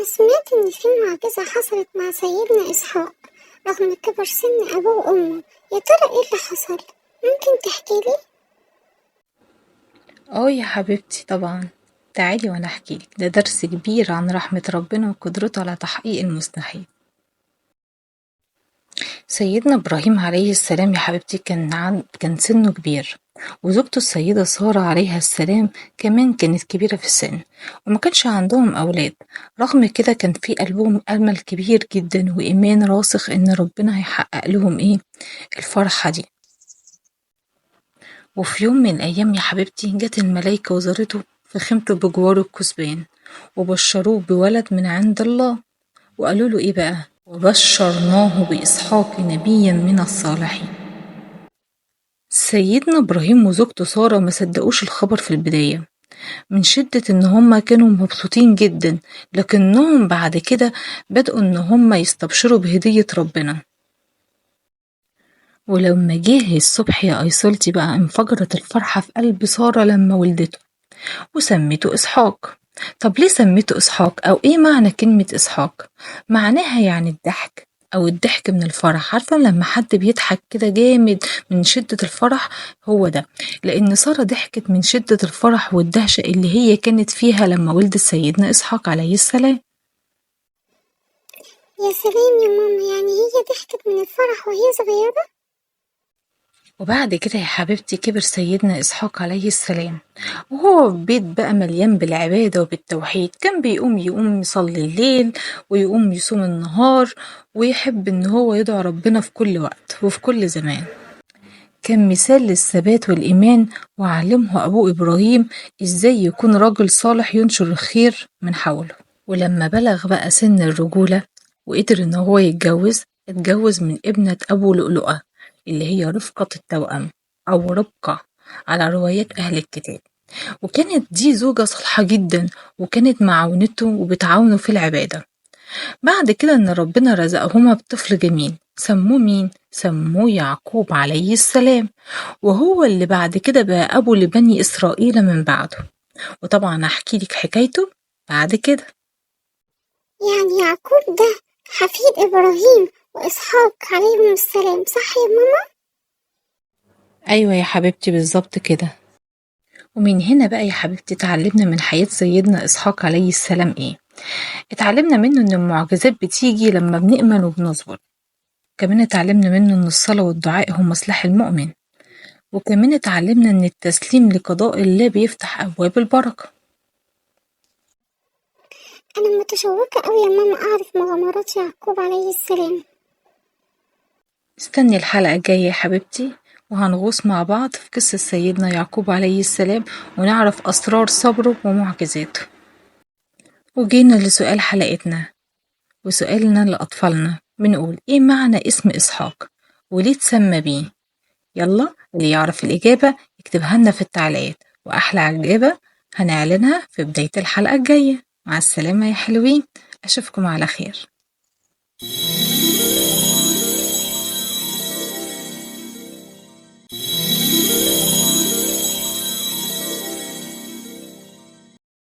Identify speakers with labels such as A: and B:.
A: سمعت إن في معجزة حصلت مع سيدنا إسحاق رغم كبر سن أبوه وأمه، يا ترى إيه اللي حصل؟ ممكن تحكيلي؟
B: اه يا حبيبتي طبعا، تعالي وانا احكيلك. ده درس كبير عن رحمة ربنا وقدرته على تحقيق المستحيل. سيدنا إبراهيم عليه السلام يا حبيبتي كان سنه كبير، وزوجته السيدة سارة عليها السلام كمان كانت كبيرة في السن، وما كانش عندهم أولاد. رغم كده كان في قلبهم أمل كبير جدا وإيمان راسخ إن ربنا هيحقق لهم إيه الفرحة دي. وفي يوم من الأيام يا حبيبتي جت الملايكة وزارته في خيمته بجواره الكثبان، وبشروه بولد من عند الله، وقالوا له إيه بقى؟ وبشرناه بإسحاق نبيا من الصالحين. سيدنا إبراهيم وزوجته سارة ما صدقوش الخبر في البداية من شدة إن هما كانوا مبسوطين جدا، لكنهم بعد كده بدأوا إن هما يستبشروا بهدية ربنا. ولما جه الصبح يا أيصلتي بقى انفجرت الفرحة في قلب سارة لما ولدته وسميته إسحاق. طب ليه سميته إسحاق؟ أو إيه معنى كلمة إسحاق؟ معناها يعني الضحك، أو الضحك من الفرح. عارفة لما حد بيضحك كده جامد من شدة الفرح؟ هو ده، لأن سارة ضحكت من شدة الفرح والدهشة اللي هي كانت فيها لما ولدت سيدنا إسحاق عليه السلام.
A: يا سلام يا ماما، يعني هي ضحكت من الفرح وهي صغيرة؟
B: وبعد كده يا حبيبتي كبر سيدنا إسحاق عليه السلام، وهو في بيت بقى مليان بالعبادة وبالتوحيد. كان يقوم يصلي الليل ويقوم يصوم النهار، ويحب إن هو يدعو ربنا في كل وقت وفي كل زمان. كان مثال للثبات والإيمان، وعلمه أبوه إبراهيم إزاي يكون رجل صالح ينشر الخير من حوله. ولما بلغ بقى سن الرجولة وقدر إن هو يتجوز، اتجوز من ابنة أبو لؤلؤة اللي هي رفقة التوأم أو ربقة على روايات أهل الكتاب. وكانت دي زوجة صالحة جدا، وكانت معاونته وبتعاونه في العبادة. بعد كده إن ربنا رزقهما بطفل جميل، سموه مين؟ سموه يعقوب عليه السلام، وهو اللي بعد كده بقى أبو لبني إسرائيل من بعده. وطبعا هحكي لك حكايته بعد كده.
A: يعني يعقوب ده حفيد إبراهيم وإسحاق عليهم السلام، صح يا ماما؟
B: أيوة يا حبيبتي بالظبط كده. ومن هنا بقى يا حبيبتي اتعلمنا من حياة سيدنا إسحاق عليه السلام إيه؟ اتعلمنا منه إن المعجزات بتيجي لما بنأمن وبنصبر. كمان اتعلمنا منه إن الصلاة والدعاء هم سلاح المؤمن. وكمان اتعلمنا إن التسليم لقضاء الله بيفتح أبواب البركة.
A: أنا متشوقة أوي يا ماما أعرف مغامرات يعقوب عليه السلام.
B: استني الحلقة الجاية يا حبيبتي، وهنغوص مع بعض في قصة سيدنا يعقوب عليه السلام، ونعرف أسرار صبره ومعجزاته. وجينا لسؤال حلقتنا وسؤالنا لأطفالنا، بنقول إيه معنى اسم إسحاق وليه اتسمى بيه؟ يلا اللي يعرف الإجابة يكتبها لنا في التعليقات، وأحلى إجابة هنعلنها في بداية الحلقة الجاية. مع السلامة يا حلوين، أشوفكم على خير.